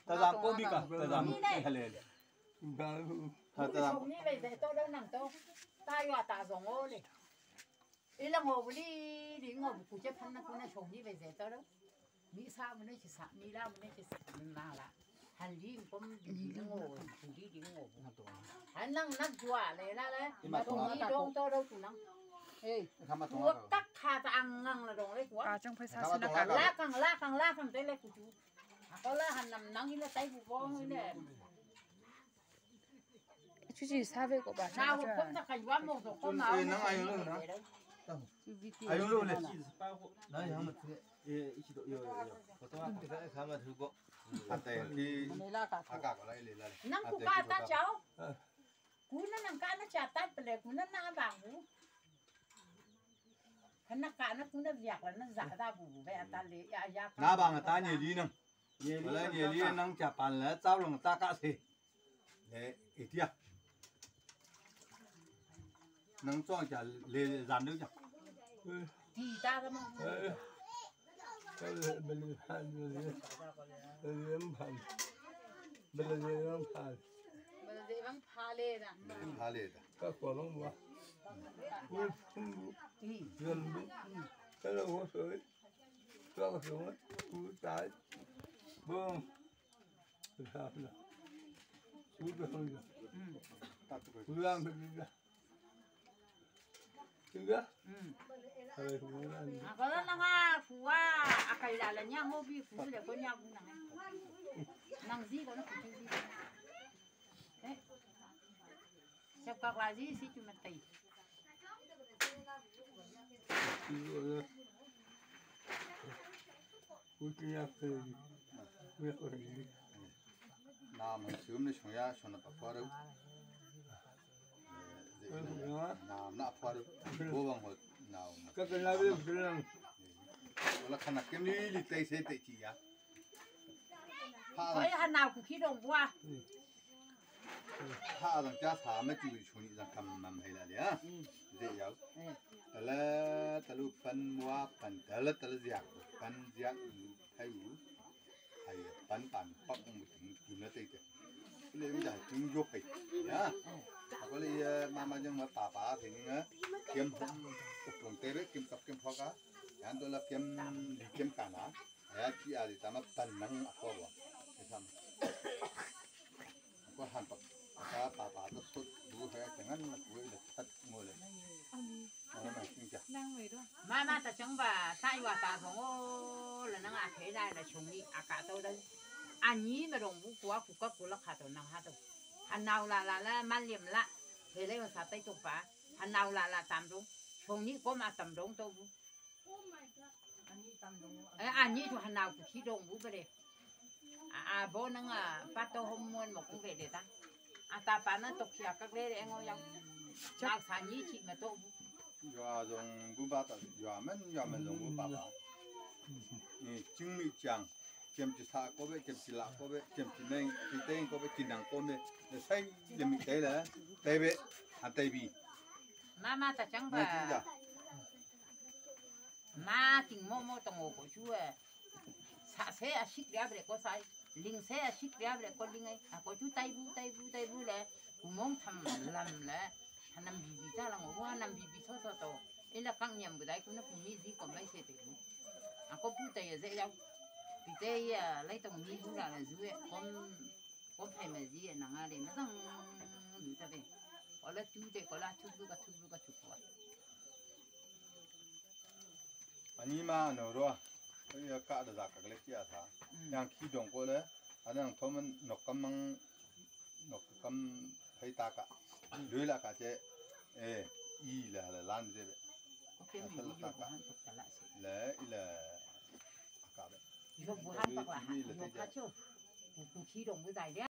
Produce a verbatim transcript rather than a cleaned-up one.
Tazam ko bi ka, tazam. Hale. Ha, tazam. Ni bai zai to lo nang to. Ta yo ta zong o le. Ila ngo bu li, li ngo bu ku je phan na ku na shong ni bai zai to lo. Mi sa mu ne chi sa, mi la mu ne chi sa, mi ma la. Han li kom di di ngo, ku di di ngo. Han nang nak jua le la le. Ima tong ni la dong to do ku nang. Ei. Kama tong la. Kak kha ta ang ngang la dong le ku. Ka chang phai sa sina ka. La kang, la kang, la kang te le ku chu. Ako la han nam nang ila tai bu bong le. Chu chi sa ve ko ba. Na ho kom ta ka yua mo so ko ma. Ei, nang ayo lo na. Ayo lo le. Na yang ma. Ata ki aka ko lai le la. Nang ku ka ta chao. Ku na nang ka na cha ta pele ku na na ba ku. Ka na ka na ku na viak la na za da bu ve ata le ya ya ka. Na ba nga ta nye li nang. Nye li wala nang nye li ka. Nang cha pan la chao long ta ka se. Le itia. Nang chong cha le zan du cha. Ti ta ka ma. Bele bele phan bele bele bele phan bele bele phan. Bele bele phan le na. Phan le da. Ka ko long wa. Ku pun bu. Zan bu. Ka lo wo so. Ka ko so. Ku tai. Bong. Ku sa na. Ku ko so. Ku yang ke. Tiga. Hmm. Kalau sebenarnya. Kalau nang a fua, akai la la nyang hobi fu le ko nyang nang. Nang zi ko na fu zi. Eh. Sab kak la zi si tu matai. Tiga. Nam han sum ni shong ya shong na pa pha ru. Nam na pha ru. Bo bang ho. Nam. Ka ka na be bilang. Wala khana kem ni li tai se tai chi ya. Pha. Ko ya na ku ki dong bua. Pha dang cha sa ma chu chu ni dang kam mam hai la le ha. Ze yau. Tala talu pan wa pan tala tala ziak pan ziak lu hai u. Hai pan pan pak mu ting ting na te te. Le mi da ting yo pe. Ya. Ko le ya ma ma jang ma pa pa te ni nga. Kem hom. Ko tong te re kem kap kem phok a. Yan do la kem li kem ka na. Ya chi a di ta ma pan nang a ko wa. Ke sam. Ko han pak. Ka pa pa to sut du ha ya ngan na ku le chat ngo le. Mama ta chang ba sai wa ta phong o la nang a the dai la chung ni a ka to dai. A ni ma dong bu kwa ku ka ku la kha to nang ha to. Han nau la la la man liam la. He le sa tai to pa. Han nau la la tam dong. Chung ni ko ma tam dong to bu. Eh, a ni tu han nau ku ki dong bu ba de. A a bo nang a pa to hom mon mo ku ve de ta. A ta pa na to kia ka le de ngo yang. Chak sa ni chi ma to bu. Yua zong gu ba ta yua men yua men zong gu ba ba. Ni ching mi chang. Kem chi sa ko be, kem chi la ko be, kem chi neng, chi teng ko be, chi nang ko be. Ne sai le mi tai le, tai be, a tai bi. Mama ta chang ba. Na chi ja. Ma ting mo mo tong o ko chu e. Sa se a sik lia bre ko sai. Ling se a sik lia bre ko ling ai. A ko chu tai bu tai bu tai bu le. Ku mong tham lam le. Hanam bi bi ta lang o hanam bi bi so so to. Ila kang nyam bu dai ku na ku mi zi ko mai se te bu. A ko pu tai ze yau. Pi te ya lai tong mi bu la la zu e. Kom kom phai ma zi e na nga le ma zang zu ta be. Ko la tu te ko la tu bu ka tu bu ka tu ko. Ani ma no ro. Ko ya ka da za ka le kia tha. Yang ki dong ko le. Anang thom nok kam mang nok kam phai ta ka. Lui la ka che. Eh, i la la lan je be. Ko ke mi yo bu han tok ta la se. Le i la ka be. Yo bu han tok la. Yo ka chu. Ku ki dong bu dai de.